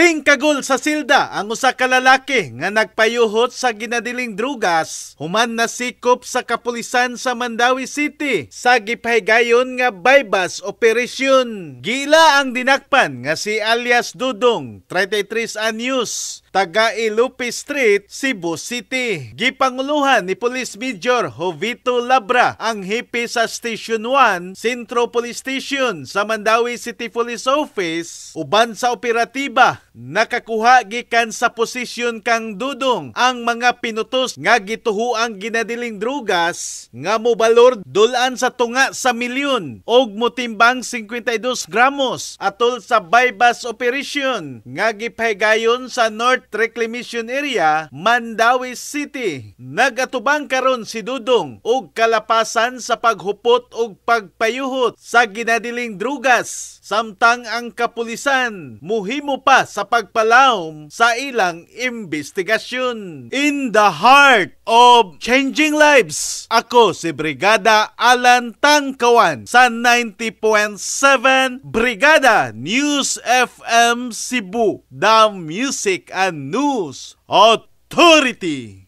Tingkagol sa silda ang usa ka lalaki nga nagpayuhot sa ginadiling drugas human nasikop sa kapulisan sa Mandaue City sa gipahigayon nga buy-bust operation. Giila ang dinakpan nga si alias Dudong, 33 anyos, taga Ilupi Street, Cebu City. Gipanguluhan ni Police Major Jovito Labra ang hepe sa Station 1, Centro Police Station sa Mandaue City Police Office uban sa operatiba. Nakakuha gikan sa posisyon kang Dudong ang mga pinutos nga gituhuang ginadiling drugas nga mobalor dulan sa tunga sa milyon og motimbang 52 gramos atol sa buy-bust operation nga gipahigayon sa North Reclamation Area, Mandaue City. Nagatubang karon si Dudong og kalapasan sa paghupot og pagpayuhot sa ginadiling drugas samtang ang kapulisan muhimo pa sa pagpalawom sa ilang investigasyon. In the heart of changing lives, ako si Brigada Alan Tangkawan sa 90.7 Brigada News FM Cebu, the Music and News Authority.